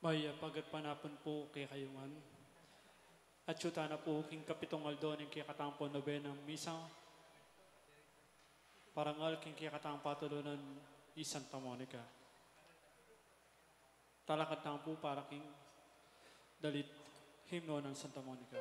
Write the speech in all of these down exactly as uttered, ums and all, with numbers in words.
Mayap a gatpanapun pu kekayu ngan. Atyu tana pu king kapitung aldo ning kekatang nobenang misa, parangal king kekatang patulunan i Santa Monica. Talakad tamu pu para king dalit himno nang Santa Monica.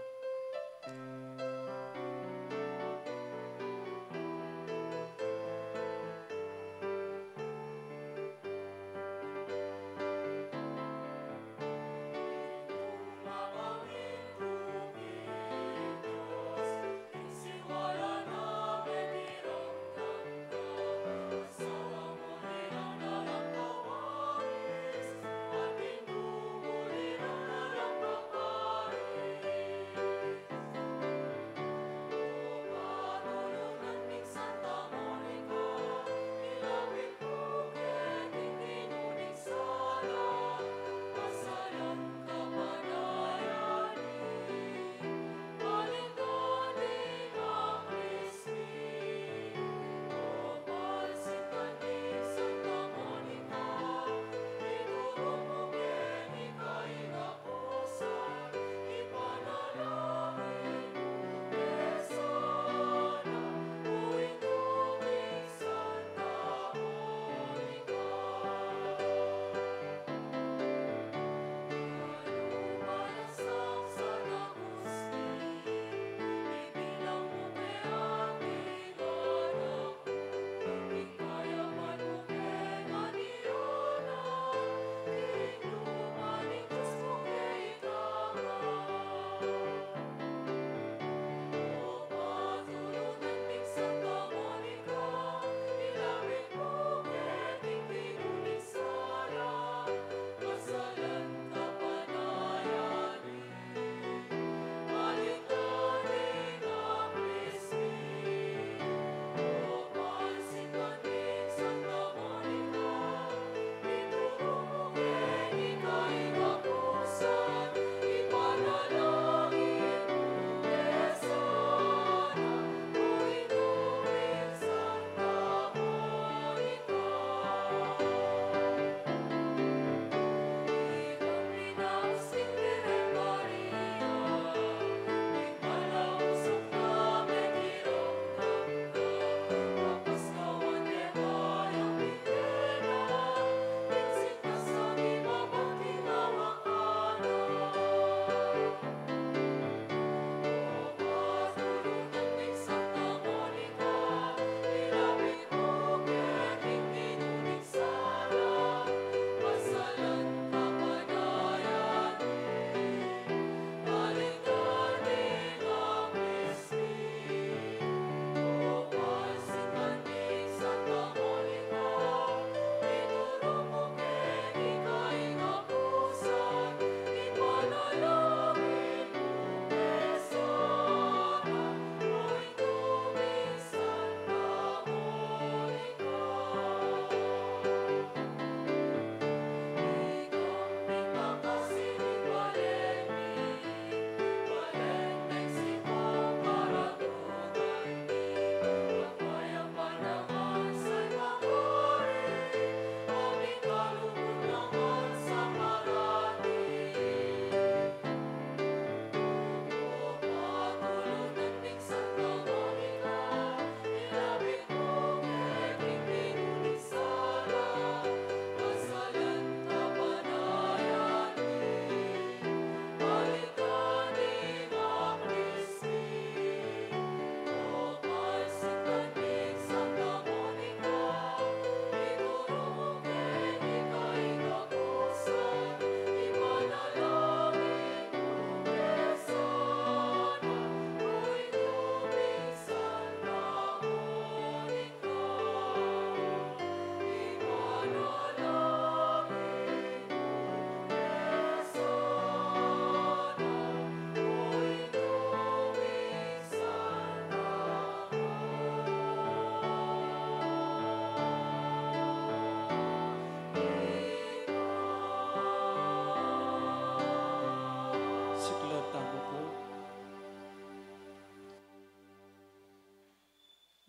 Siklaban tamu pu.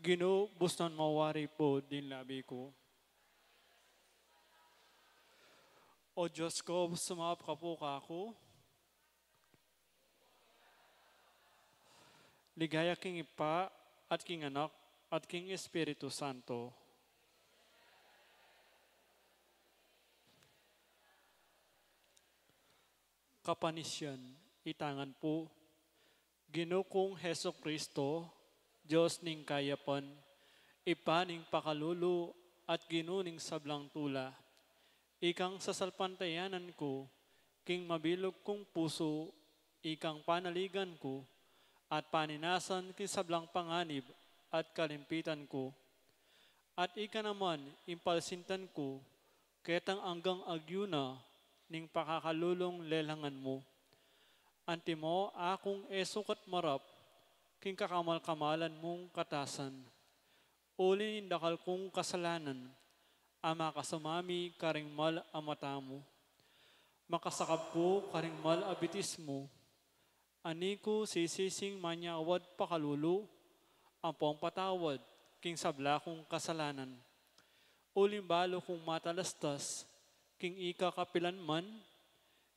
Ginu, bustan mo wari pu ding labi ku. O Dios ko, sumaup ka pu kaku. Ligaya king Ibpa, at king Anak, at king Espiritu Santo. Kapanisyan, itangan pu. Ginu kung Jesucristo, Dios ning kayapan, Ibpa ning pakalulu, at Ginu ning sablang tula. Ikang sasalpantayanan ku, king mabilug kung pusu, ikang panaligan ku, at paninasan king sablang panganib at kalimpitan ku. At ika naman ing palsintan ku, ketang anggang agyu na ning pakakalulung lelangan mu. Antimo akung e sukat marap king kakamal-kamalan mung katasan. Uli ning dakal kung kasalanan, a makasumami karing mal a mata mu. Makasakab ku karing mal a bitis mu. Ani ku sisising manyawad pakalulu, ampong patawad king sabla kung kasalanan. Uling balu kung matalastas, king ika kapilan man,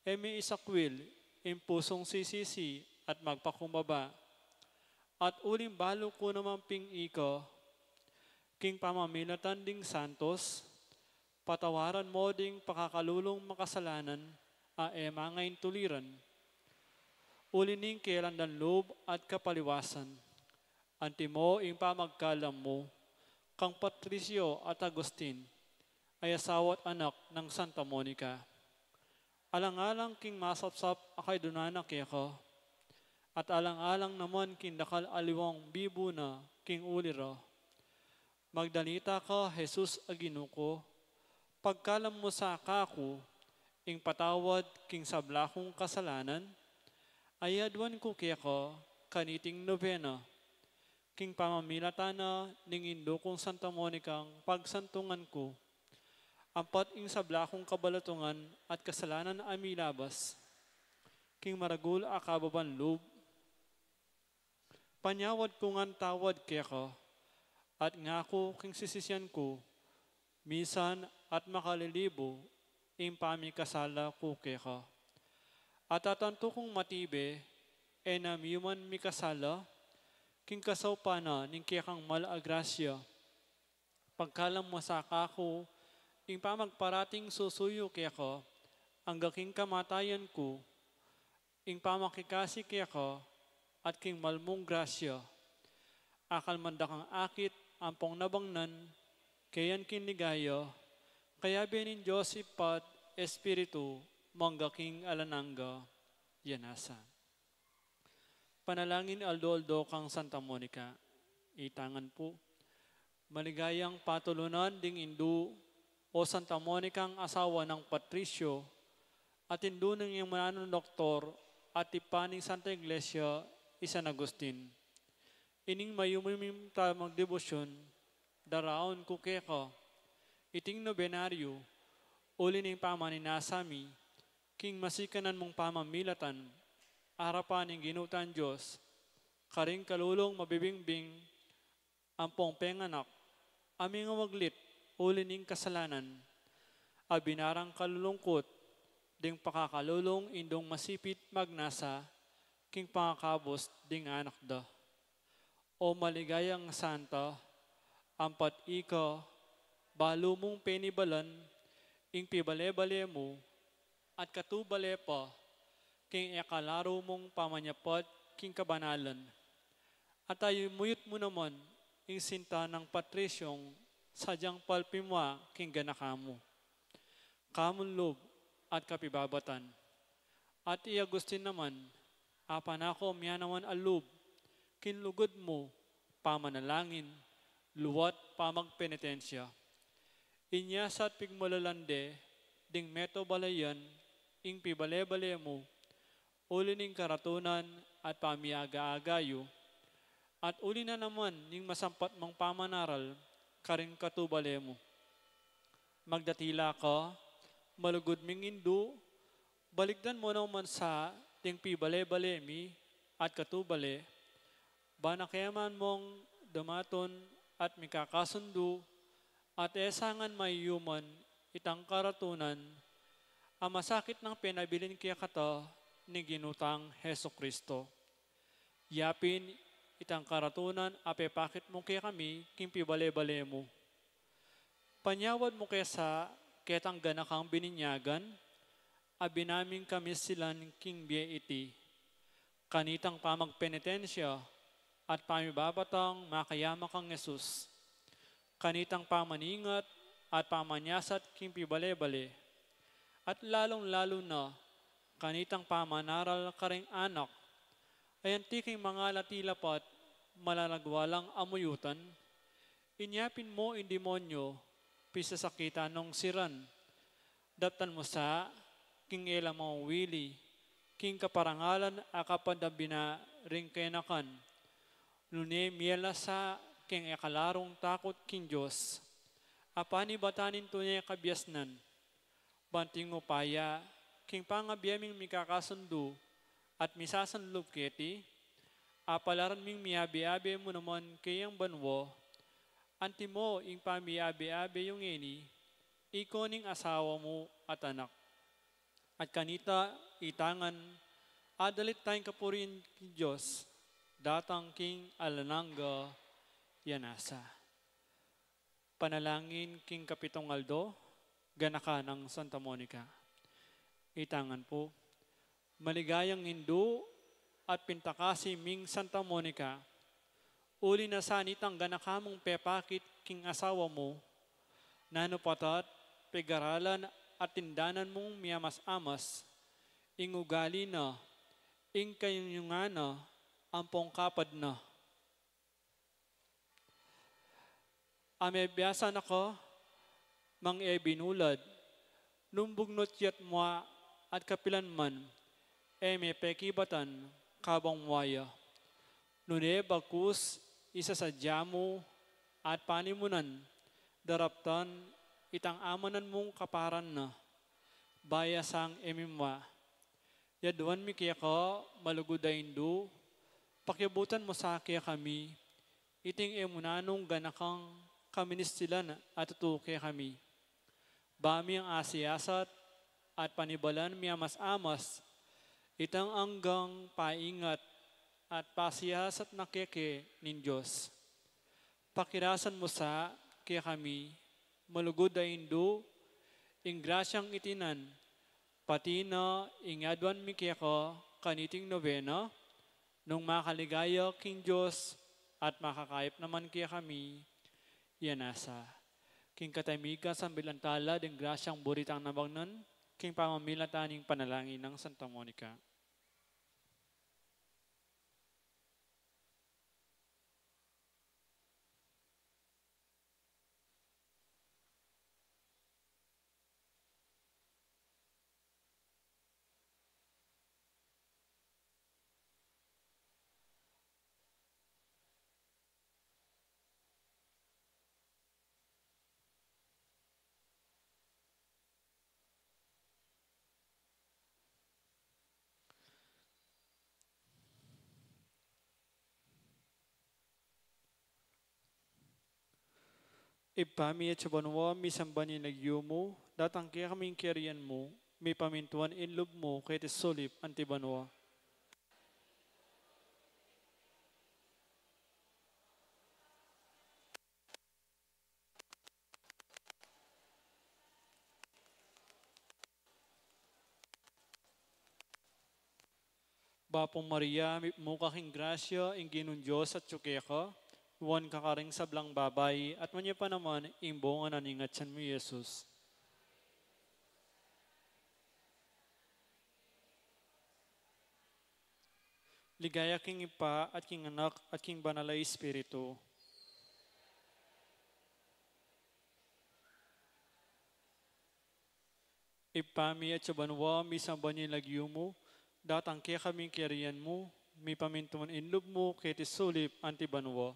e mi isakwil ing pusung sisisi at magpakumbaba. At uling balu ku naman ping ika, king pamamilatan ding santos, patawaran mo ding pakakalulung makasalanan a e mangaintuliran. Uli ning kelandan lub at kapaliwasan. Antimo ing pamagkalam mu, kang Patricio at Agustin, ay asawa at anak nang Santa Monica. Alang-alang king masapsap a kaydunan na keka, at alang-alang naman king dakal a liwang bibu na king uli ra. Magdalita ka, Jesus a Ginu ku, pagkalam mu sa kaku, ing patawad king sabla kung kasalanan, ay aduan ku keka, kaniting nobena, king pamamilatan na ning indu kung Santa Monicang pagsantungan ku, ampat ing sabla kung kabalatungan at kasalanan a milabas, king maragul a kababan lub, panyawad ku ngan tawad keka, at ngaku king sisisian ku, misan at makalilibu ing pamikasala ku keka. At atantu kung matibe, e na miyuman mikasala, king kasaupan na ning kekang mal a grasya. Pagkalam mu sa kaku, ing pamagparating susuyu keka, angga king kamatayan ku, ing pamakikasi keka, at king mal mung grasya. Akal man dakang akit, ampong nabangnan, keyan king ligaya, kayabe ning Dios Ibpa at Espiritu, mangga king alang angga. Yan na sa. Panalangin aldo-aldo kang Santa Monica. Itangan pu. Maligayang patulunan ding indu, o Santa Monicang asawa nang Patricio, at indu ning mananung doktor, at ibpa ning Santa Iglesia, i San Agustin. Ining mayumu ming magdebosyon, daraun ku keka, iting nobenaryo, uli ning pamaninasa mi, king masikanan mung pamamilatan, arapan ning Ginu tang Dios, karing kalulung mabibingbing, ampong penganak, a mingawaglit, uli ning kasalanan, a binarang kalulungkut, ding pakakalulung indung masipit magnasa, king pangakabus ding anak da. O maligayang santa, ampat ika, balu mung penibalan, ing pibale-bale mu, at katubale pa, king ikalaru mung pamanyapat, king kabanalan. At ayumuyut mu naman, ing sinta nang Patriciong, sadyang palpimwa, king ganaka mu. Kamun lub at kapibabatan. At i Agustin naman, apanaku miyanawan a lub, king lugud mu, pamanalangin, luat pamagpenitensya. Inya sa at pigmulalan de, ding meto balayan, ing pibale-bale mu, uli ning karatunan at pamiaga-aga yu, at uli na naman ning masampat mung pamanaral karing katubale mu. Magdatila ka, malugud ming indu, balikdan mu naman sa ding pibale-bale mi at katubale, bana keman mung dumatun at mikakasundu, at e sa ngan mayuman itang karatunan, a masakit nang penabilin kekata ning Ginu tang Jesucristo. Yapin itang karatunan a pepakit mu kekami king pibale-bale mu. Panyawad mu ke sa ketang ganakang bininyagan a binaming kamisilan king bie iti, kanitang pamagpenitensya at pamibabatang makayama kang Jesus, kanitang pamaningat at pamanyasat king pibale-bale, at lalung-lalu na kanitang pamanaral karing anak, a anti king mangalati lapat malalagwa lang amuyutan, inya pin mu ing demonyo pisasakitan nung siran. Daptan mu sa king e la mawili king kaparangalan a kapadabi na ring kayanakan, nune mie la sa king e kalarung takut king Dios a panibatan ning tune kabiasnan, bang ing upaya king pangabie ming mikakasundu at misasanlub keti, apalaran ming miabe-abe mu naman keyang banua, antimo ing pamiabe-abe yu ngeni, ika ning asawa mu at anak. At kanita itamu ngan, adalit tang kapurian king Dios, datang king alang angga. Yan asa. Panalangin king kapitung aldo, ganaka nang Santa Monica. Itamu ngan pu, maligayang indu at pintakasi ming Santa Monica, uli na sa nitang ganaka mung pepakit king asawa mu, nanu pa tat pigaralan at tindanan mung miamas-amas ing ugali na, ing kayunyungan na, ampong kapad na. A mebiasa na ka mang e binulad, nung bugnut ya't mua at kapilan man, e mepekibatan kabang mua ya. Nune bagkus isasadya mu at panimunan, daraptan itang amanan mung kaparan na, baya sang e mimua. Yaduan mi keka malugud a indu, pakiabutan mu sa kekami iting e mu nanung ganakang kaministilan a tutu kekami. Ba ming asiyasat at panibalan miamas-amas itang anggang paingat at pasiyasat na keke ning Dios. Pakirasan mu sa kekami malugud a indu ing grasyang iti nan, pati na ing aduan mi keka kaniting nobena, nung makaligaya king Dios at makakayap naman kekami. Yan asa. King katamikan sambilan tala ding grasyang buri tang nabaknan king pamamilatan ning panalangin nang Santa Monica. Ibpa mi atsu ka banua, misamban ya ing lagyu mu, datang kekami ing kayarian mu, mipamintuan ing lub mu keti sulip anti banua. Bapu Maria, mipmu ka king grasya, ing Ginung Dios atsu keka, nuan ka karing sablang babai, at nuan ya pa naman ing bunga na ning atyan mu, i Jesus. Ligaya king Ibpa, at king Anak, at king Banal a Espiritu. Ibpa mi atsu ka banua, misamban ya ing lagyu mu, datang kekami ing kayarian mu, mipamintuan ing lub mu keti sulip anti banua.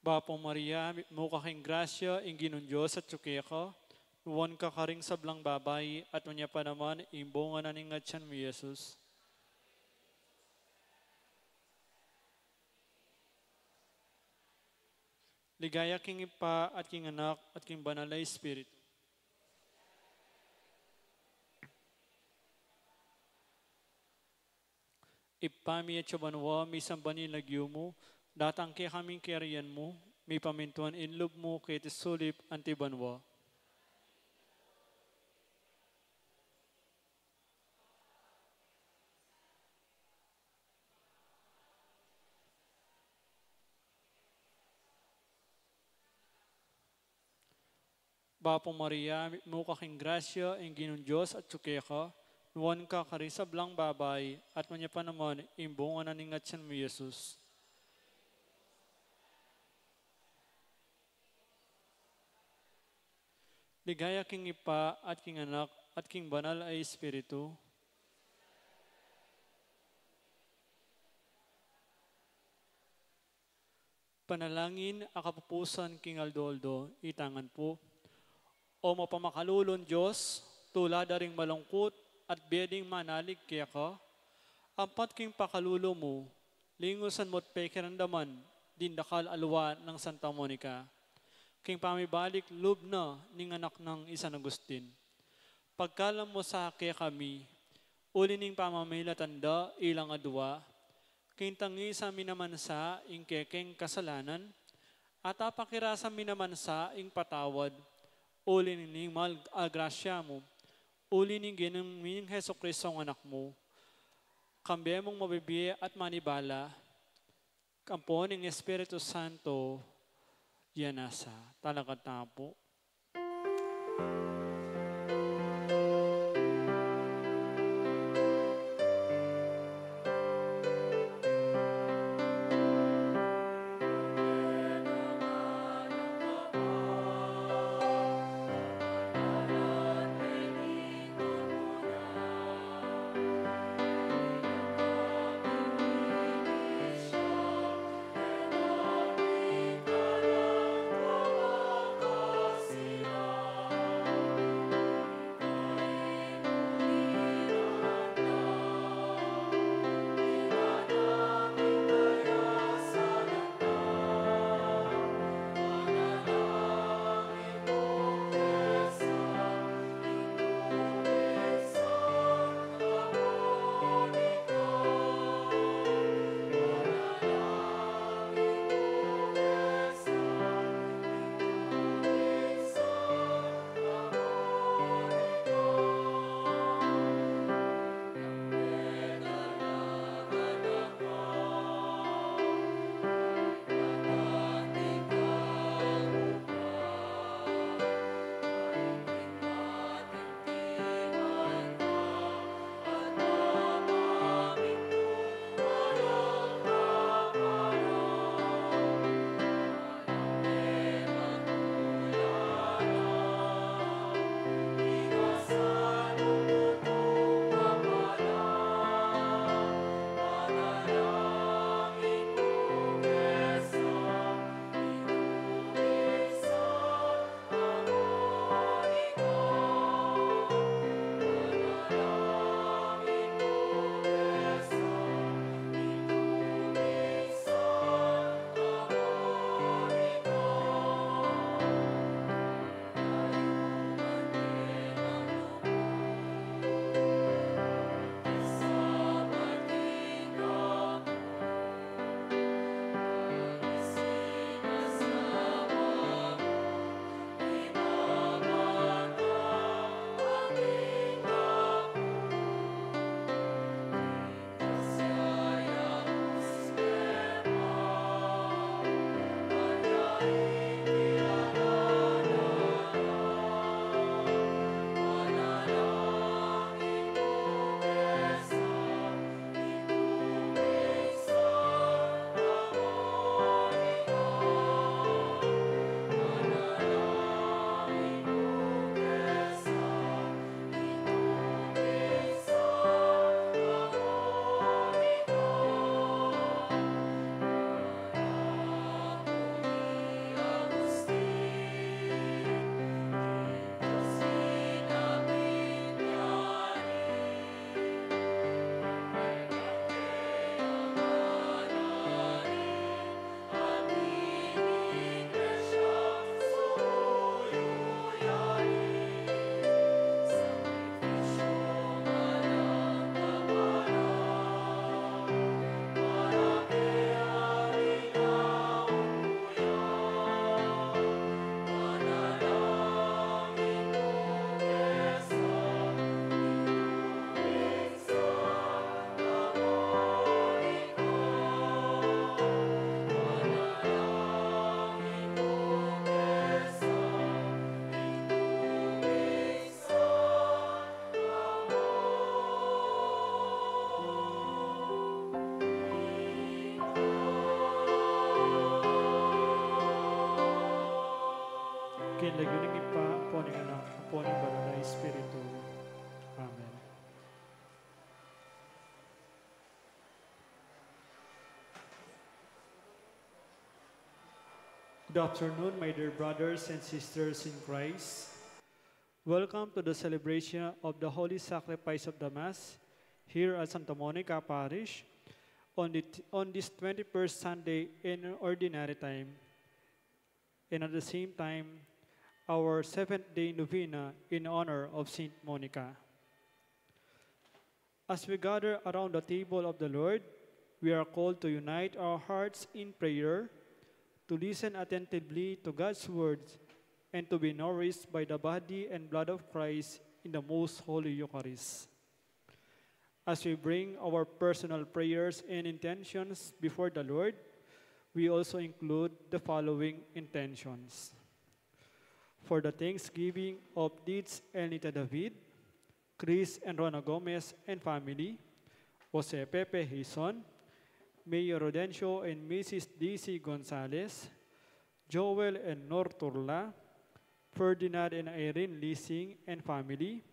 Bapu Maria, mipmu ka king grasya, ing Ginung Dios atsu keka, Nuan ka karing sablang babai, at nuan ya pa naman ing bunga na ning atian mu, i Jesus. Ligaya king Ibpa, at king Anak, at king Banal a Espiritu. Ibpa mi, atsu ka banua, misamban ya ing lagyu mu, datang kekami ing kayarian mu, mipamintuan ing lub mu keti sulip anti banua. Bapu Maria, mitmu ka king grasya, ing Ginung Dios atsu keka, nuan ka karing sablang babai, at nuan ya pa naman ing bunga na ning atian mu, i Jesus. Ligaya king Ibpa, at king Anak, at king Banal a Espiritu. Panalangin a kapupusan king aldo-aldo, itang pu. O mapamakalulung Dios, tula da ring malungkut at bie ding manalig keka, ampat king pakalulu mu, lingusan mu't pekiramdaman ding dakal a lua nang Santa Monica, king pamibalik lub na ning anak nang i San Agustin. Pagkalam mu sa kekami, uli ning pamamilatan da ilang adua, king tangi sa minamansa ing kekeng kasalanan, at apakirasa minamansa ing patawad, uli ning mal a grasya mu, uli ning Ginung mi Jesucristo, ing Anak mu, kambe mung mabibie at manibala, ampon ing Espiritu Santo, ya nasa. Talakad tamu pu. Ibpa, ampo ning Anak, ampo ning Banal a Espiritu. Amen. Good afternoon, my dear brothers and sisters in Christ. Welcome to the celebration of the Holy Sacrifice of the Mass here at Santa Monica Parish on the, on this twenty-first Sunday in Ordinary Time, and at the same time, our seventh day novena in honor of Saint Monica. As we gather around the table of the Lord, we are called to unite our hearts in prayer, to listen attentively to God's words, and to be nourished by the body and blood of Christ in the most holy Eucharist. As we bring our personal prayers and intentions before the Lord, we also include the following intentions: for the thanksgiving of Deeds Elnita David, Chris and Rona Gomez and family, Jose Pepe Hizon, Mayor Rodencio and Missus Daisy Gonzalez, Joel and Nor Turla, Ferdinand and Irene Lising and family,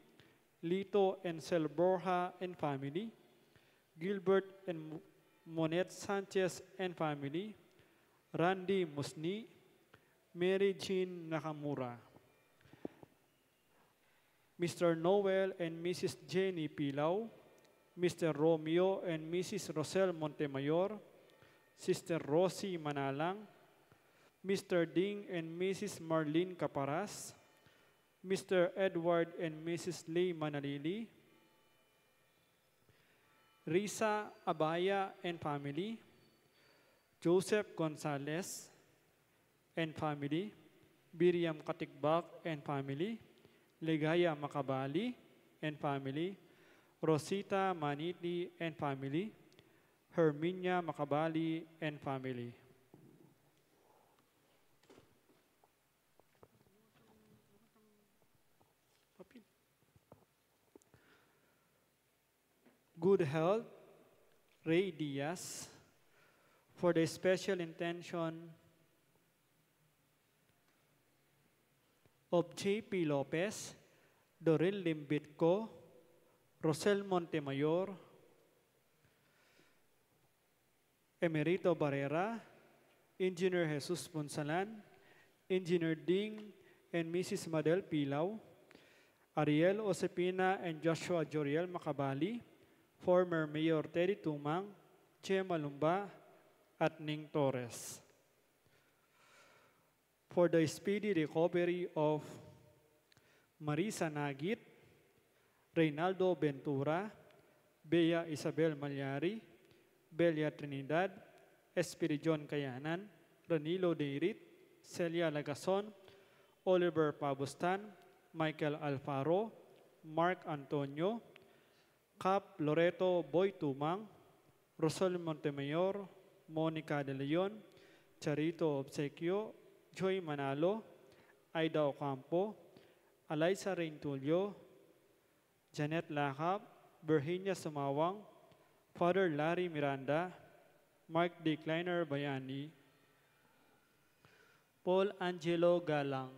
Lito and Sel Borja and family, Gilbert and Mo-, Monet Sanchez and family, Randy Musni, Mary Jean Nakamura, Mister Noel and Missus Jenny Pilau, Mister Romeo and Missus Rosel Montemayor, Sister Rosie Manalang, Mister Ding and Missus Marlene Caparas, Mister Edward and Missus Lei Manalili, Risa Abaya and family, Joseph Gonzalez and family, Miriam Katigbak and family, Ligaya Macabali and family, Rosita Maniti and family, Herminia Macabali and family. Good health, Ray Diaz, for the special intention of J P Lopez, Doreen Limbitco, Rosel Montemayor, Emerito Barrera, Engineer Jesus Punsalan, Engineer Ding and Missus Madel Pilau, Ariel Josefina and Joshua Joriel Macabali, former Mayor Teddy Tumang, Gemma Lumba, at Ning Torres. For the speedy recovery of Marisa Nagit, Reynaldo Ventura, Bea Isabel Malyari, Belia Trinidad, Espiridion Kayanan, Ranilo Deirit, Celia Lagason, Oliver Pabustan, Michael Alfaro, Mark Antonio, Cap Loreto Boy Tumang, Rosel Montemayor, Monica de Leon, Charito Obsequio, Joy Manalo, Aida Ocampo, Eliza Reintulio, Janet Lakap, Virginia Sumawang, Father Larry Miranda, Mark D. Kleiner Bayani, Paul Angelo Galang.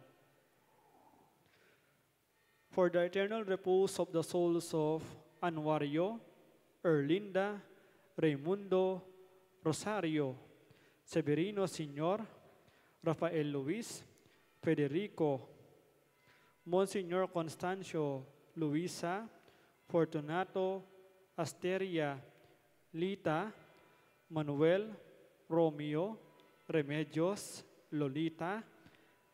For the eternal repose of the souls of Anuario, Erlinda, Raimundo, Rosario, Severino Senior, Rafael Luis, Federico, Monsignor Constancio, Luisa, Fortunato, Asteria, Lita, Manuel, Romeo, Remedios, Lolita,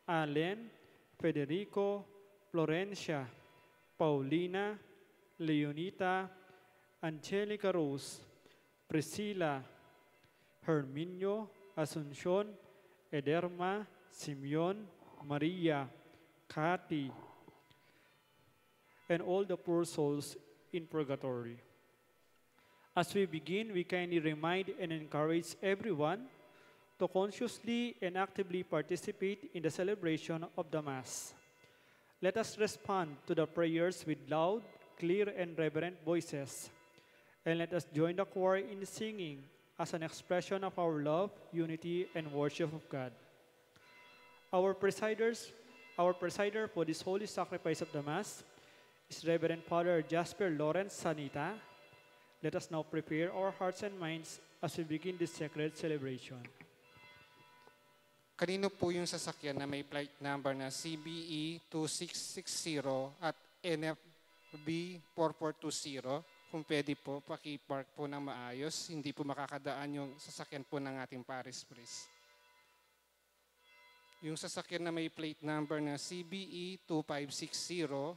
Allen, Federico, Florencia, Paulina, Leonita, Angelica Rose, Priscilla, Herminio, Asuncion, Ederma, Simeon, Maria, Cathy, and all the poor souls in purgatory. As we begin, we kindly remind and encourage everyone to consciously and actively participate in the celebration of the Mass. Let us respond to the prayers with loud, clear, and reverent voices. And let us join the choir in singing as an expression of our love, unity, and worship of God. Our presiders Our presider for this holy sacrifice of the Mass is Reverend Father Jasper Lawrence Sanita. Let us now prepare our hearts and minds as we begin this sacred celebration. Kanino po yung sasakyan na may plate number na C B E two six six zero at N F B four four two zero? Kung pwede po, paki-park po ng maayos. Hindi po makakadaan yung sasakyan po ng ating parish priest. Yung sasakyan na may plate number na C B E two five six zero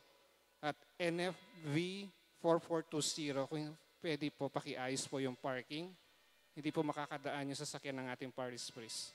at N F V four four two zero, kung pwede po, pakiayos po yung parking. Hindi po makakadaan yung sasakyan ng ating parish priest.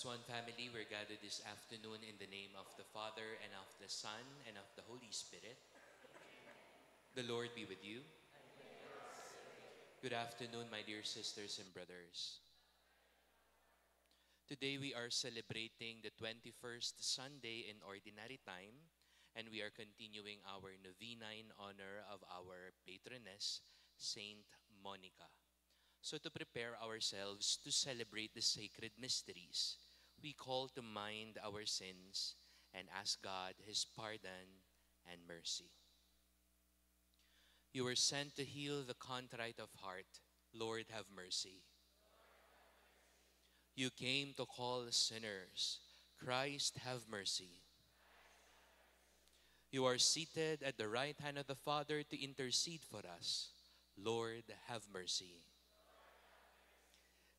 As one family, we're gathered this afternoon in the name of the Father, and of the Son, and of the Holy Spirit. The Lord be with you. Good afternoon, my dear sisters and brothers. Today we are celebrating the twenty-first Sunday in Ordinary Time, and we are continuing our novena in honor of our patroness, Saint Monica. So, to prepare ourselves to celebrate the sacred mysteries, we call to mind our sins and ask God His pardon and mercy. You were sent to heal the contrite of heart. Lord, have mercy. You came to call sinners. Christ, have mercy. You are seated at the right hand of the Father to intercede for us. Lord, have mercy.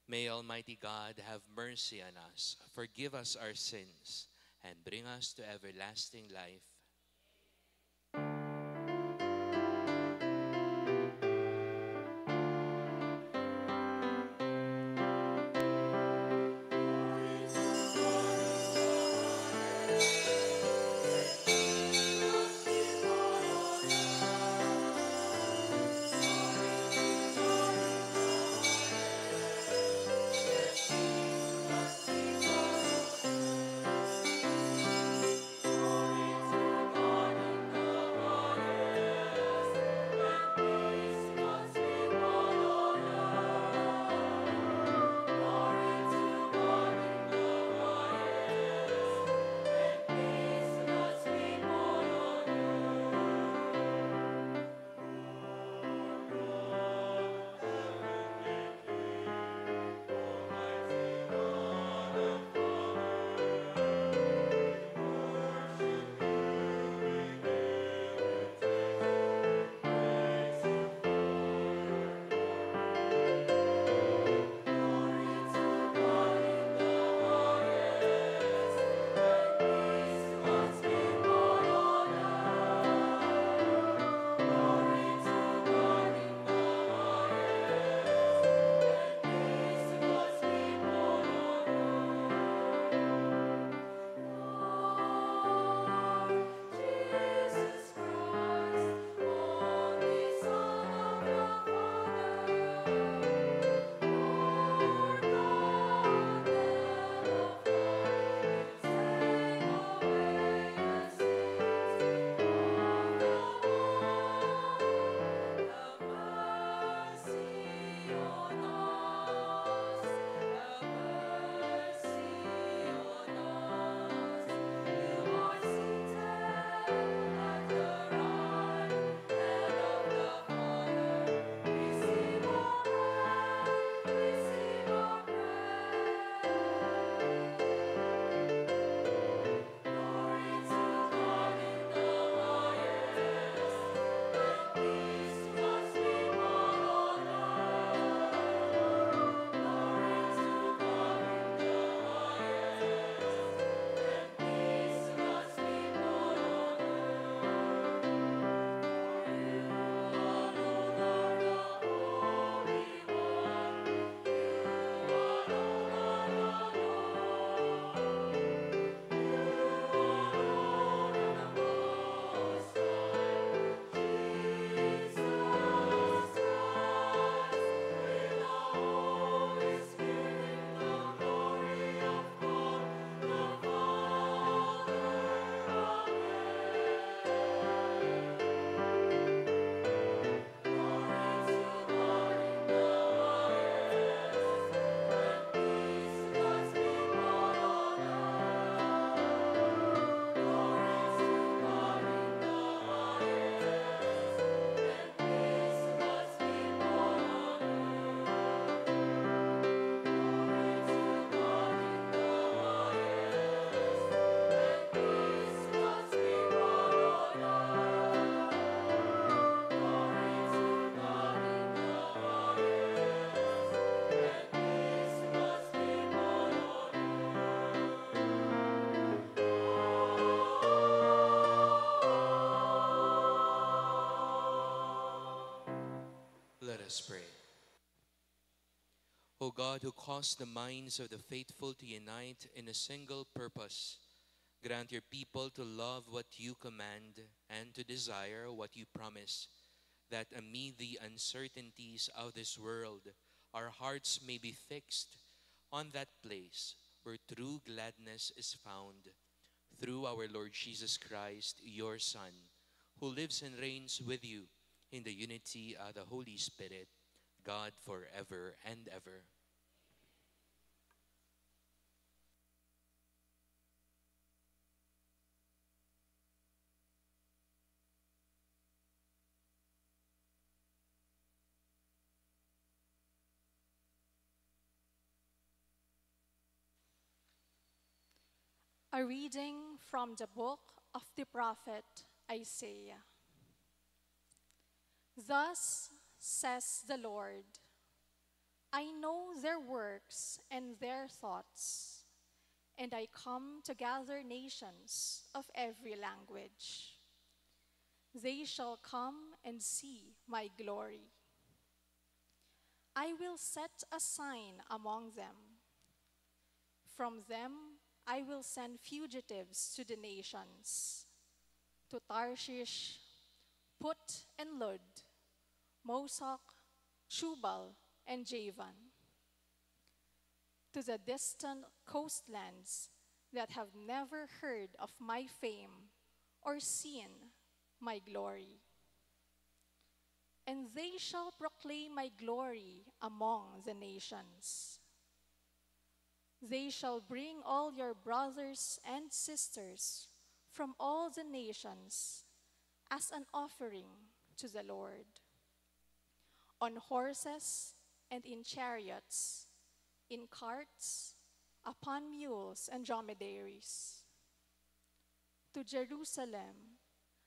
May Almighty God have mercy on us, forgive us our sins, and bring us to everlasting life. Let us pray. O God, who caused the minds of the faithful to unite in a single purpose, grant your people to love what you command and to desire what you promise, that amid the uncertainties of this world, our hearts may be fixed on that place where true gladness is found, through our Lord Jesus Christ, your Son, who lives and reigns with you in the unity of the Holy Spirit, God, forever and ever. A reading from the book of the prophet Isaiah. Thus says the Lord, I know their works and their thoughts, and I come to gather nations of every language. They shall come and see my glory. I will set a sign among them. From them I will send fugitives to the nations, to Tarshish, Put, and Lud, Mosach, Shubal, and Javan, to the distant coastlands that have never heard of my fame or seen my glory. And they shall proclaim my glory among the nations. They shall bring all your brothers and sisters from all the nations as an offering to the Lord, on horses and in chariots, in carts, upon mules and dromedaries. To Jerusalem,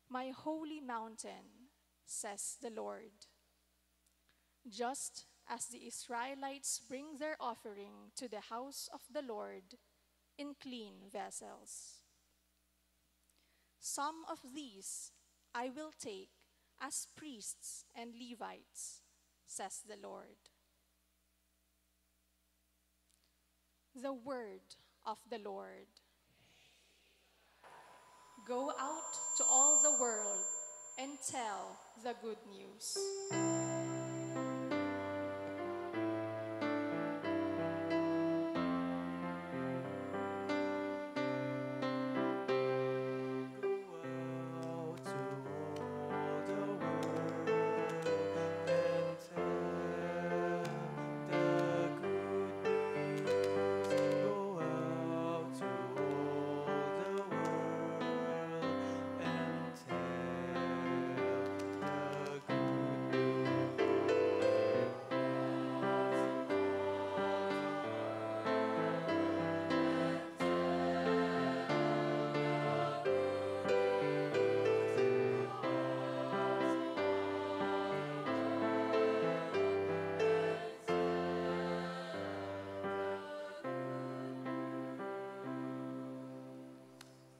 my holy mountain, says the Lord. Just as the Israelites bring their offering to the house of the Lord in clean vessels, some of these I will take as priests and Levites, says the Lord. The word of the Lord. Go out to all the world and tell the good news. Go out to all the world and tell the good news. Go out to all the world and tell the good news.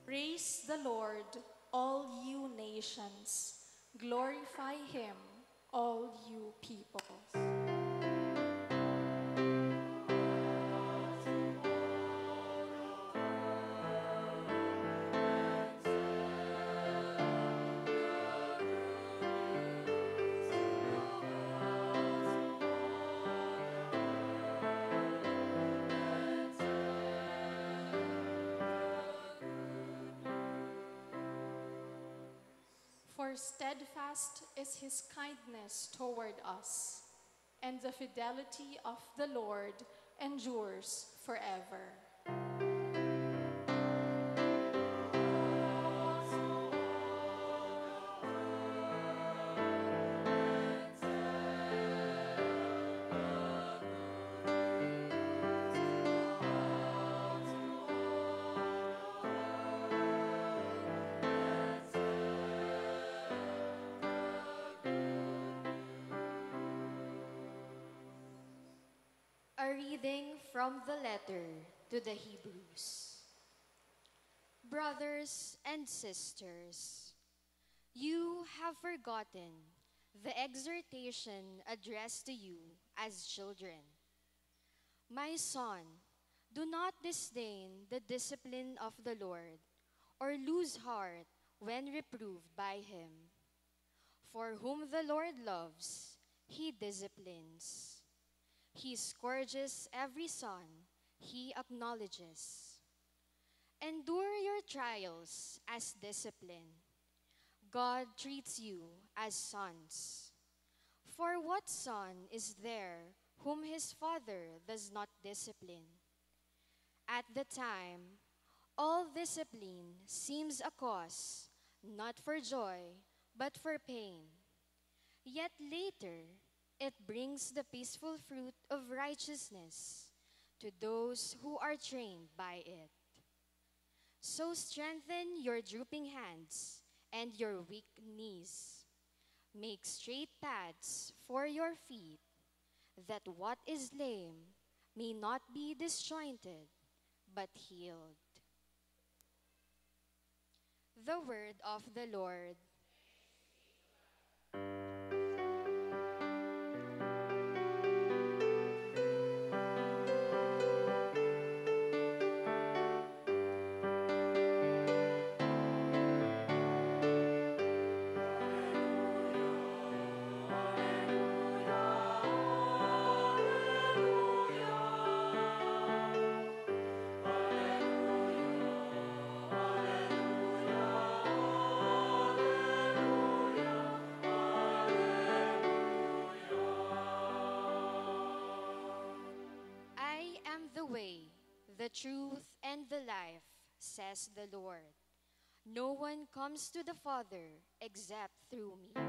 Praise the Lord, all you nations. Glorify him, all you peoples. For steadfast is his kindness toward us, and the fidelity of the Lord endures forever. A reading from the letter to the Hebrews. Brothers and sisters, you have forgotten the exhortation addressed to you as children. My son, do not disdain the discipline of the Lord, or lose heart when reproved by him. For whom the Lord loves, he disciplines. He scourges every son he acknowledges. Endure your trials as discipline. God treats you as sons. For what son is there whom his father does not discipline? At the time, all discipline seems a cause not for joy, but for pain. Yet later, it brings the peaceful fruit of righteousness to those who are trained by it. So strengthen your drooping hands and your weak knees. Make straight paths for your feet, that what is lame may not be disjointed, but healed. The word of the Lord. I am the way, the truth, and the life, says the Lord. No one comes to the Father except through me.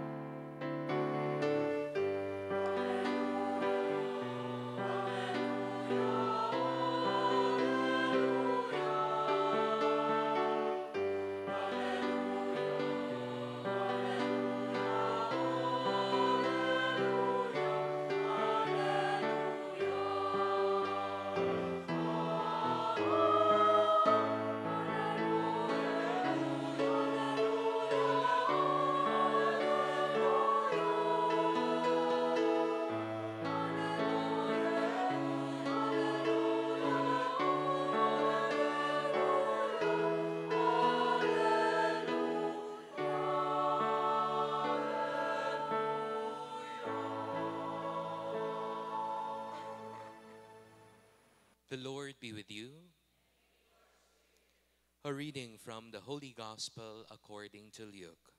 The Lord be with you. A reading from the Holy Gospel according to Luke.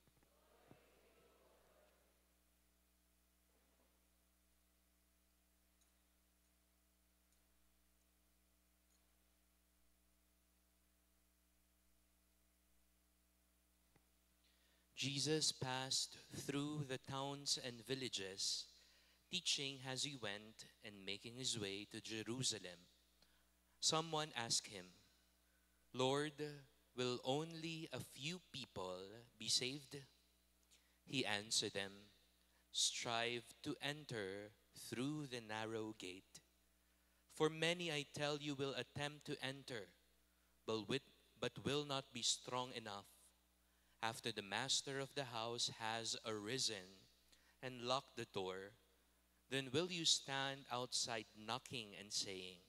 Jesus passed through the towns and villages, teaching as he went and making his way to Jerusalem. Someone asked him, "Lord, will only a few people be saved?" He answered them, "Strive to enter through the narrow gate. For many, I tell you, will attempt to enter, but, with, but will not be strong enough. After the master of the house has arisen and locked the door, then will you stand outside knocking and saying,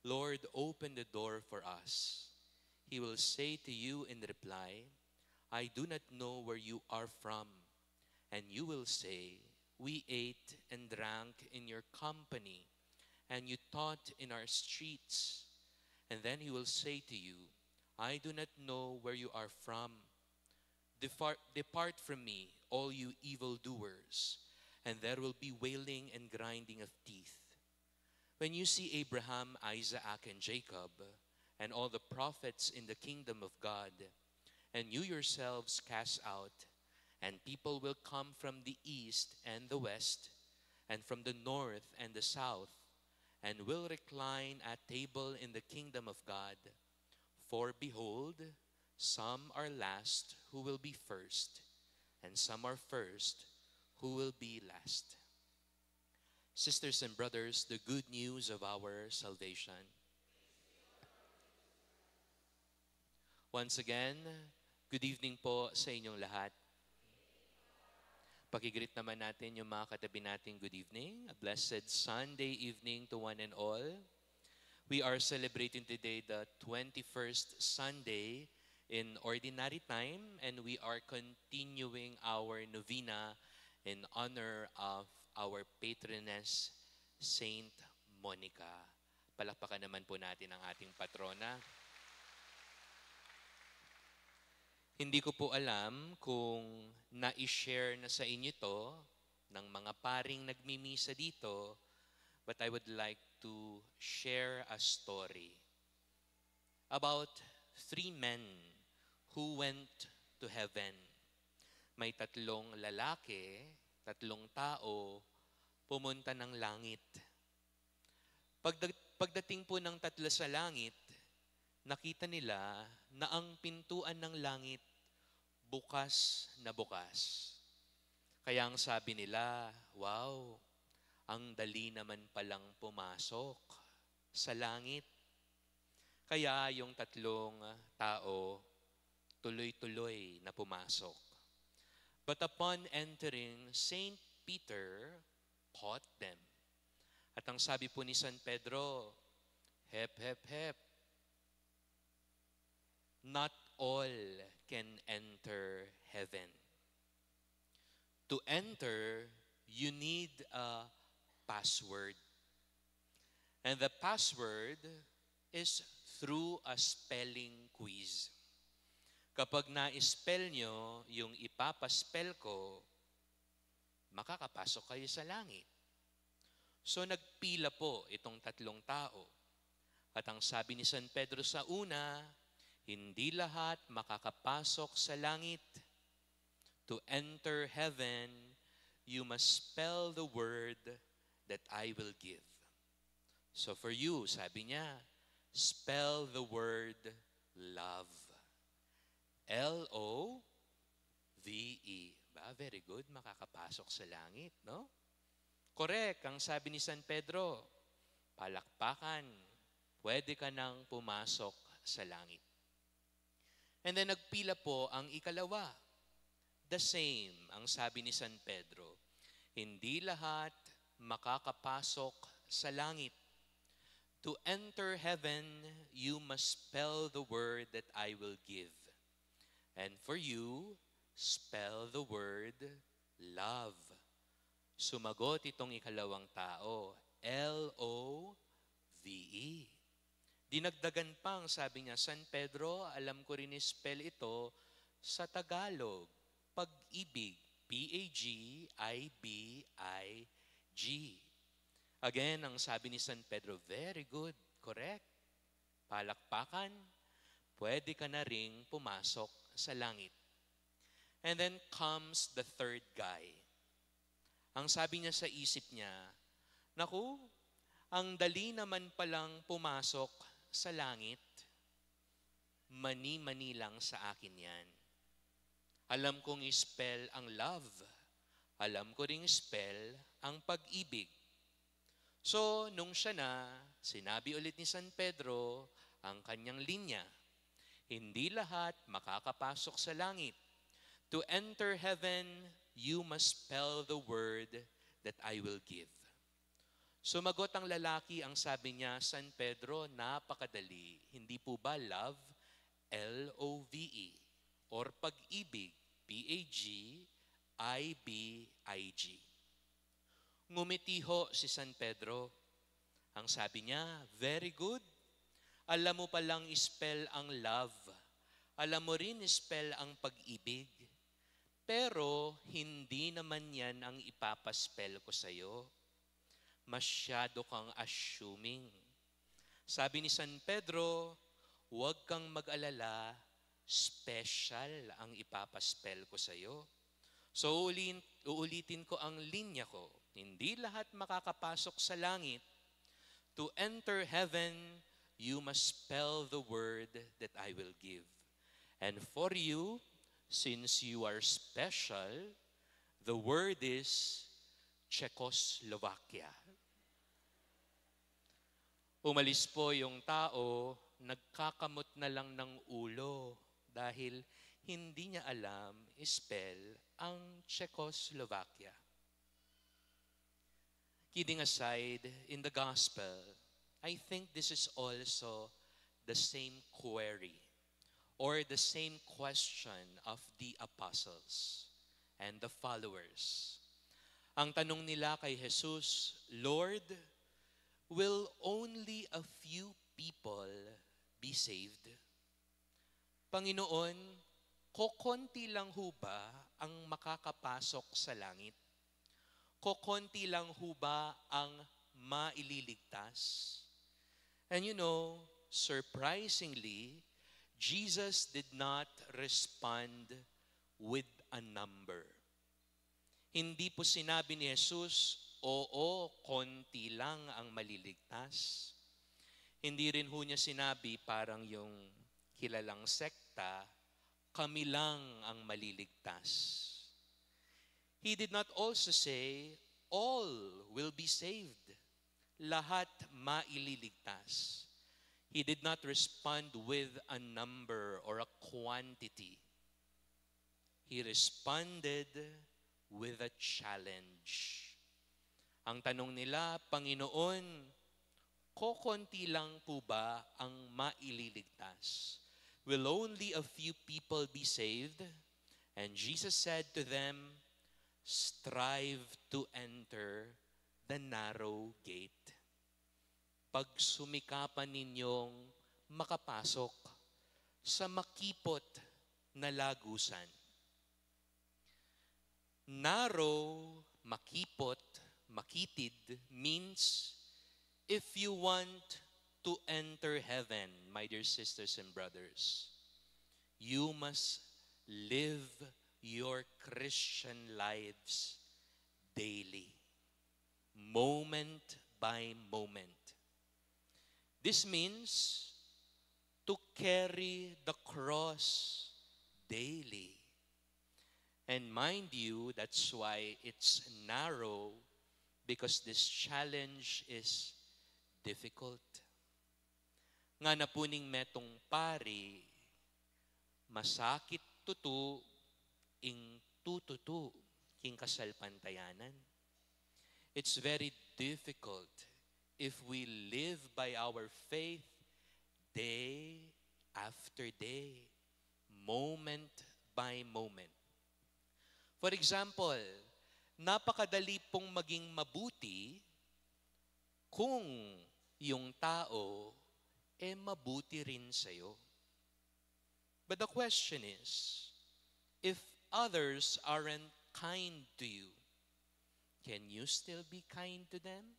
'Lord, open the door for us'? He will say to you in reply, 'I do not know where you are from.' And you will say, 'We ate and drank in your company, and you taught in our streets.' And then he will say to you, 'I do not know where you are from. Depart, depart from me, all you evildoers.' And there will be wailing and grinding of teeth. When you see Abraham, Isaac, and Jacob, and all the prophets in the kingdom of God, and you yourselves cast out, and people will come from the east and the west, and from the north and the south, and will recline at table in the kingdom of God. For behold, some are last who will be first, and some are first who will be last." Sisters and brothers, the good news of our salvation. Once again, good evening po sa inyong lahat. Pakigreet naman natin yung mga katabi natin. Good evening. A blessed Sunday evening to one and all. We are celebrating today the twenty-first Sunday in Ordinary Time, and we are continuing our novena in honor of our patroness, Saint Monica. Palakpakan naman po natin ang ating patrona. Hindi ko po alam kung na-share na sa inyo to ng mga paring nagmimisa dito, but I would like to share a story about three men who went to heaven. May tatlong lalaki, tatlong tao, pumunta ng langit. Pagda-, pagdating po ng tatlo sa langit, nakita nila na ang pintuan ng langit bukas na bukas. Kaya ang sabi nila, "Wow, ang dali naman palang pumasok sa langit." Kaya yung tatlong, ah, tao, tuloy-tuloy na pumasok. But upon entering, Saint Peter caught them. At ang sabi po ni San Pedro, "Hep, hep, hep. Not all can enter heaven. To enter, you need a password. And the password is through a spelling quiz. Kapag na-spell nyo yung ipapaspell ko, makakapasok kayo sa langit." So nagpila po itong tatlong tao. At ang sabi ni San Pedro sa una, "Hindi lahat makakapasok sa langit. To enter heaven, you must spell the word that I will give." So for you, sabi niya, spell the word love. L O V E. Ba, very good. Makakapasok sa langit, no? Correct, ang sabi ni San Pedro, palakpakan, pwede ka nang pumasok sa langit. And then nagpila po ang ikalawa. The same, ang sabi ni San Pedro, "Hindi lahat makakapasok sa langit. To enter heaven, you must spell the word that I will give. And for you, spell the word love." Sumagot itong ikalawang tao, L O V E. Dinagdagan pa, ang sabi niya, "San Pedro, alam ko rin spell ito sa Tagalog, pag-ibig, P A G I B I G." Again, ang sabi ni San Pedro, "Very good, correct. Palakpakan, pwede ka na ring pumasok sa langit." And then comes the third guy. Ang sabi niya sa isip niya, "Naku, ang dali naman palang pumasok sa langit. Mani-mani lang sa akin yan. Alam kong spell ang love. Alam ko ring spell ang pag-ibig." So, nung siya na, sinabi ulit ni San Pedro ang kanyang linya, "Hindi lahat makakapasok sa langit. To enter heaven, you must spell the word that I will give." Sumagot ang lalaki, ang sabi niya, "San Pedro, napakadali. Hindi po ba love, L O V E, or pag-ibig, P A G I B I G?" Ngumiti ho si San Pedro. Ang sabi niya, "Very good. Alam mo palang spell ang love. Alam mo rin spell ang pag-ibig. Pero hindi naman yan ang ipapaspell ko sa'yo. Masyado kang assuming." Sabi ni San Pedro, "Huwag kang mag-alala, special ang ipapaspell ko sa'yo." So, uulin-, uulitin ko ang linya ko. Hindi lahat makakapasok sa langit. To enter heaven, you must spell the word that I will give. And for you, since you are special, the word is Czechoslovakia. Umalis po yung tao, nagkakamot na lang ng ulo dahil hindi niya alam spell ang Czechoslovakia. Kidding aside, in the gospel, I think this is also the same query or the same question of the apostles and the followers. Ang tanong nila kay Jesus, "Lord, will only a few people be saved?" Panginoon, kokonti lang ho ba ang makakapasok sa langit? Kokonti lang ho ba ang maililigtas? And you know, surprisingly, Jesus did not respond with a number. Hindi po sinabi ni Jesus, "Oo, konti lang ang maliligtas." Hindi rin ho niya sinabi parang yung kilalang sekta, "Kami lang ang maliligtas." He did not also say, "All will be saved." Lahat maililigtas. He did not respond with a number or a quantity. He responded with a challenge. Ang tanong nila, "Panginoon, kokonti lang po ba ang maililigtas? Will only a few people be saved?" And Jesus said to them, "Strive to enter the narrow gate." Pagsumikapan ninyong makapasok sa makipot na lagusan. Narrow, makipot, makitid means if you want to enter heaven, my dear sisters and brothers, you must live your Christian lives daily, moment by moment. This means to carry the cross daily. And mind you, that's why it's narrow, because this challenge is difficult. Ngana pu ning metung pari, masakit tutu ing tututu king kasalpantayanan. It's very difficult if we live by our faith day after day, moment by moment. For example, napakadali pong maging mabuti kung yung tao e mabuti rin sa'yo. But the question is, if others aren't kind to you, can you still be kind to them?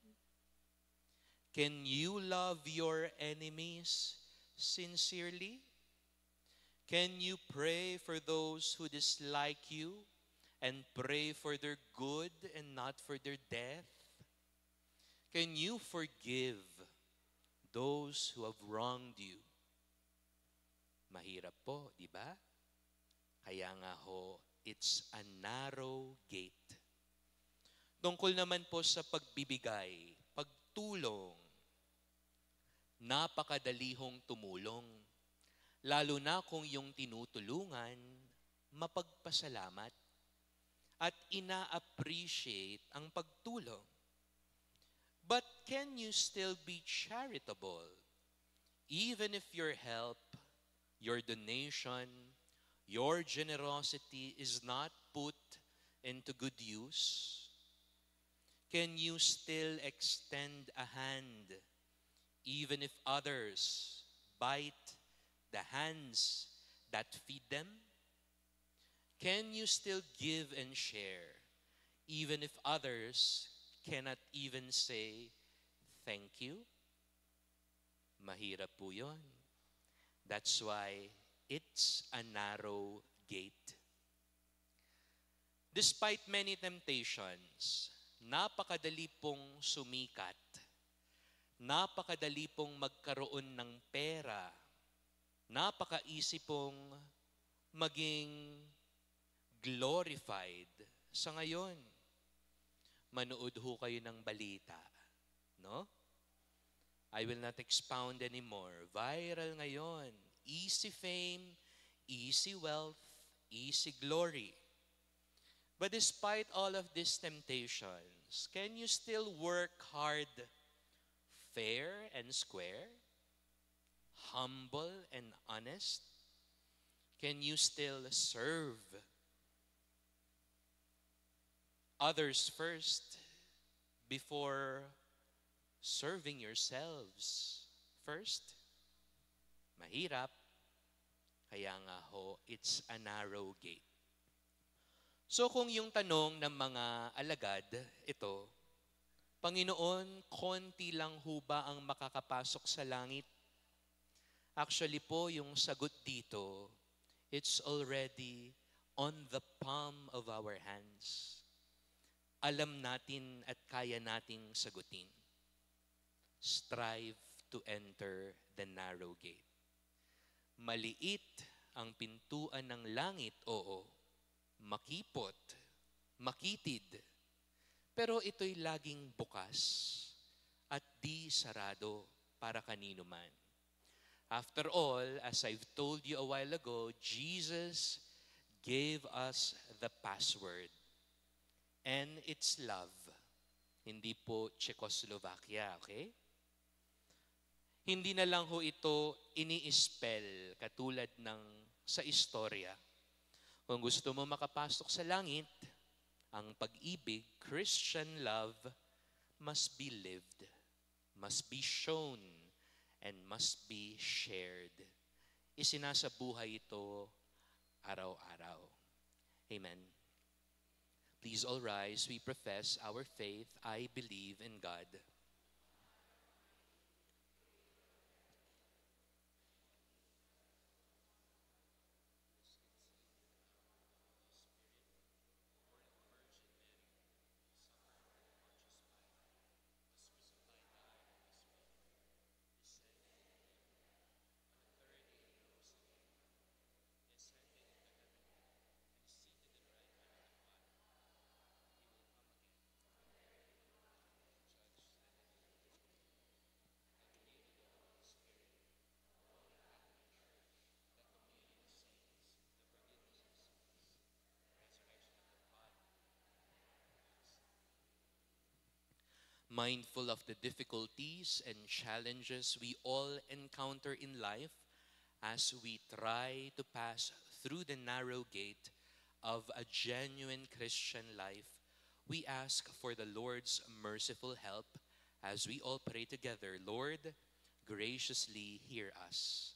Can you love your enemies sincerely? Can you pray for those who dislike you and pray for their good and not for their death? Can you forgive those who have wronged you? Mahirap po, di ba? Kaya nga ho, it's a narrow gate. Tungkol naman po sa pagbibigay, pagtulong, napakadali hong tumulong, lalo na kung yung tinutulungan mapagpasalamat at ina-appreciate ang pagtulong. But can you still be charitable even if your help, your donation, your generosity is not put into good use? Can you still extend a hand even if others bite the hands that feed them? Can you still give and share even if others cannot even say thank you? Mahirap po yun. That's why it's a narrow gate. Despite many temptations, napakadali pong sumikat, napakadali pong magkaroon ng pera, napaka-easy pong maging glorified sa ngayon. Manood ho kayo ng balita, no? I will not expound anymore. Viral ngayon. Easy fame, easy wealth, easy glory. But despite all of these temptations, can you still work hard, fair and square, humble and honest? Can you still serve others first before serving yourselves first? Mahirap, kaya nga ho, it's a narrow gate. So kung yung tanong ng mga alagad, ito, "Panginoon, konti lang ho ba ang makakapasok sa langit?" Actually po, yung sagot dito, it's already on the palm of our hands. Alam natin at kaya nating sagutin. Strive to enter the narrow gate. Maliit ang pintuan ng langit, oo. Makipot, makitid. Pero ito'y laging bukas at di sarado para kanino man. After all, as I've told you a while ago, Jesus gave us the password. And it's love. Hindi po Czechoslovakia, okay? Hindi na lang ho ito ini-spell katulad ng sa istorya. Kung gusto mo makapasok sa langit, ang pag-ibig, Christian love, must be lived, must be shown, and must be shared. Isinasabuhay ito araw-araw. Amen. Please all rise. We profess our faith. I believe in God. Mindful of the difficulties and challenges we all encounter in life, as we try to pass through the narrow gate of a genuine Christian life, we ask for the Lord's merciful help as we all pray together. Lord, graciously hear us.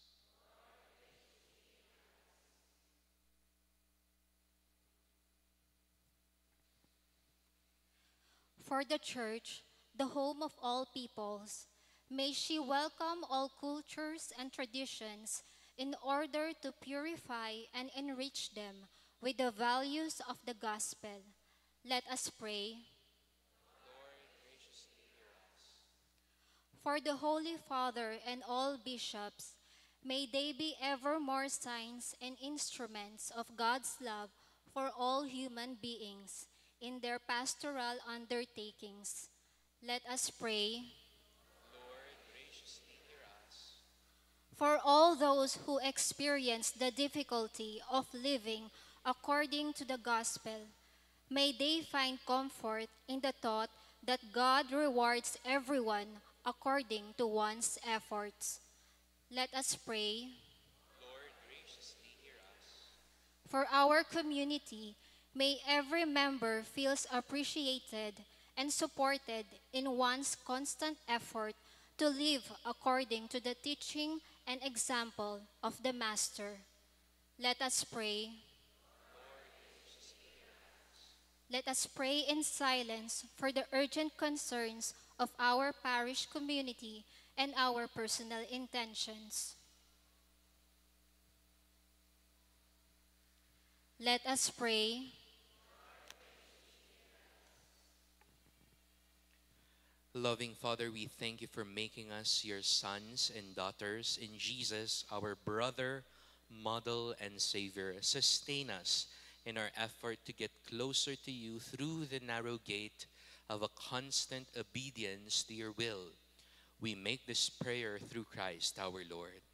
For the Church, the home of all peoples, may she welcome all cultures and traditions in order to purify and enrich them with the values of the gospel. Let us pray. Lord, graciously hear us. For the Holy Father and all bishops, may they be ever more signs and instruments of God's love for all human beings in their pastoral undertakings. Let us pray. Lord, graciously hear us. For all those who experience the difficulty of living according to the gospel, may they find comfort in the thought that God rewards everyone according to one's efforts. Let us pray. Lord, graciously hear us. For our community, may every member feels appreciated and supported in one's constant effort to live according to the teaching and example of the Master. Let us pray. Let us pray in silence for the urgent concerns of our parish community and our personal intentions. Let us pray. Loving Father, we thank you for making us your sons and daughters in Jesus, our brother, model, and Savior. Sustain us in our effort to get closer to you through the narrow gate of a constant obedience to your will. We make this prayer through Christ our Lord.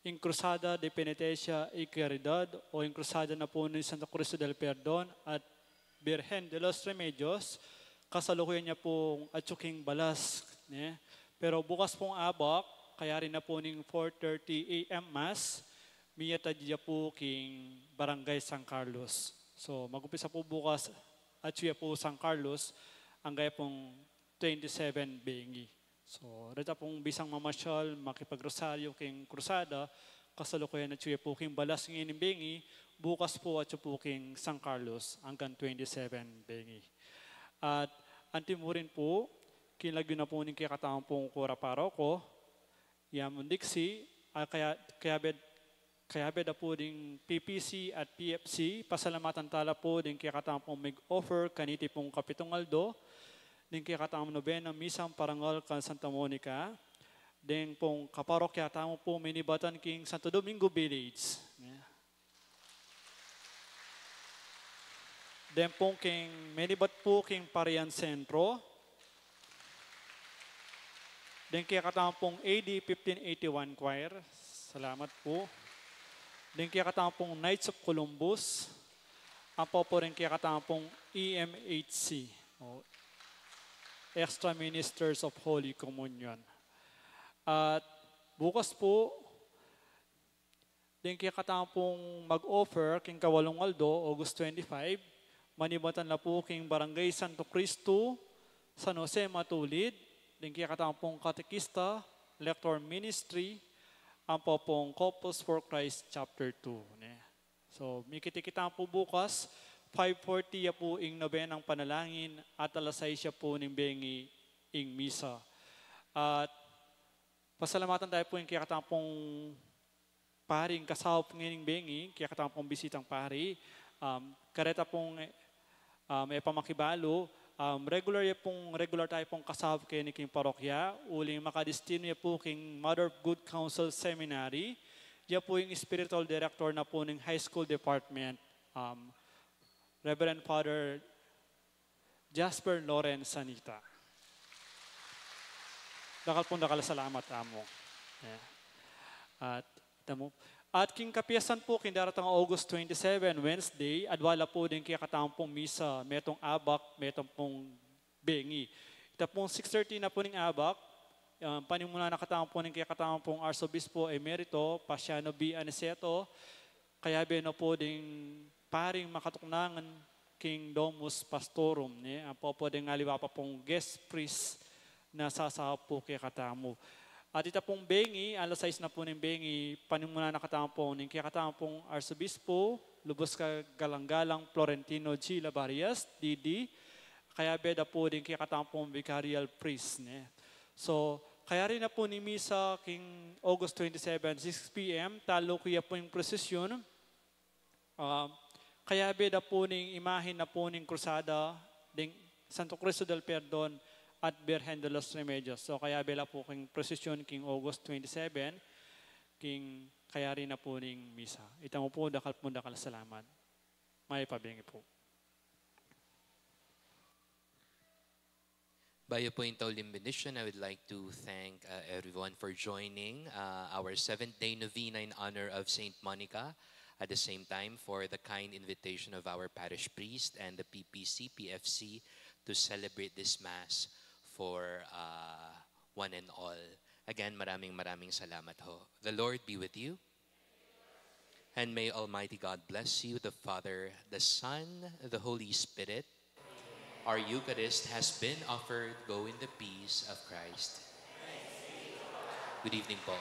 Ing Cruzada de Penitencia y Caridad o ing Cruzada na po ni Santo Cristo del Perdon at Birhen de los Remedios, kasalukuyan ya pong atyu king balas, ne? Pero bukas pong abak, kayari na po ning four thirty A M Mass, miyatad ya po king Barangay San Carlos. So, mag-umpisa po bukas, atyu ya po San Carlos, angga ya pong twenty-seven bengi. So, reta pong bisang mamasyal, makipagrosaryo king Cruzada, kasalukuyan atyu ya po king balas ngeni bengi, bukas po atyu po king San Carlos, anggang twenty-seven bengi. At antimu rin po, king lagyu na po ning kekatamung kura paroko, ya mung diksi, a kaya, kayabe, kayabe da po ding P P C at P F C, pasalamatan tala po ding kekatamung mig-offer kaniti pong kapitung aldo, ding kekatamung nobena misang parangal kang Santa Monica, ding pong kaparokya tamu po minibatan king Santo Domingo Village. Ding pong king minibat po king Parian Sentro, ding kekatamung A D fifteen eighty-one Choir, salamat po. Ding kekatamung Knights of Columbus, ampo po ding kekatamung E M H C, o Extra Ministers of Holy Communion. At bukas po, ding kekatamung mag-offer king kawalung aldo, August twenty-five, manibatan la po king Barangay Santo Cristo, San Jose Matulid, ding kekatamung katekista, lector ministry, ampo pong Couples for Christ Chapter two, ne? So, mikit-kita po bukas, five forty ya po ing nobenang panalangin at alas sais ya po ning bengi ing misa. At pasalamatan tamu po ing kekatamung paring kasaup ngening bengi, kekatamung bisitang pari, um, kareta pong, um, e pamakibalu, um, regular ya pong, regular tamu pong kasaup keni king parokya, uling makadestinu ya po king Mother of Good Counsel Seminary, ya po ing spiritual director na po ning high school department, um, Reverend Father Jasper Loren Sanita. Dakal pong dakal a salamat, Among. Yeah. At, ita mu. At king kapiestan po, king daratang August twenty-seven, Wednesday, adwa la po ding kekatamung misa, metung abak, metung pung bengi. Ita pong six thirty na po ning abak, um, panimunan na katamu po ning kekatamung Arsobispo Emerito Paciano B. Aniceto, kayabe na po ding paring makatuknangan king Domus Pastorum, ne? Ampo po ding aliwa pa pong guest priest na sasaup po kekatamu. At ita pong bengi, alas sais na po ning bengi, panimunan na katamu po ning kekatamung Arsobispo, lubus kagalang-galang Florentino G. Labarias, D D, kayabe da po ding kekatamung vicarial priest, ne? So, kayari na po ning misa king August twenty-seven, six P M, taluku ya po ing prosesyon, ah, kayabe da po ning imahen na po ning Cruzada, ding Santo Cristo del Perdon at Birhen de los Remedios. So, kayabe la po king prosesyon king August twenty-seven, king kayari na po ning misa. Ita mu po, dakal pong dakal a salamat. Mayap a bengi po. Bayu po ing tauling bendiction, I would like to thank, uh, everyone for joining, uh, our seventh day novena in honor of Saint Monica. At the same time, for the kind invitation of our parish priest and the P P C, P F C to celebrate this Mass for, uh, one and all. Again, maraming, maraming salamat ho. The Lord be with you. And may Almighty God bless you, the Father, the Son, the Holy Spirit. Our Eucharist has been offered. Go in the peace of Christ. Good evening po.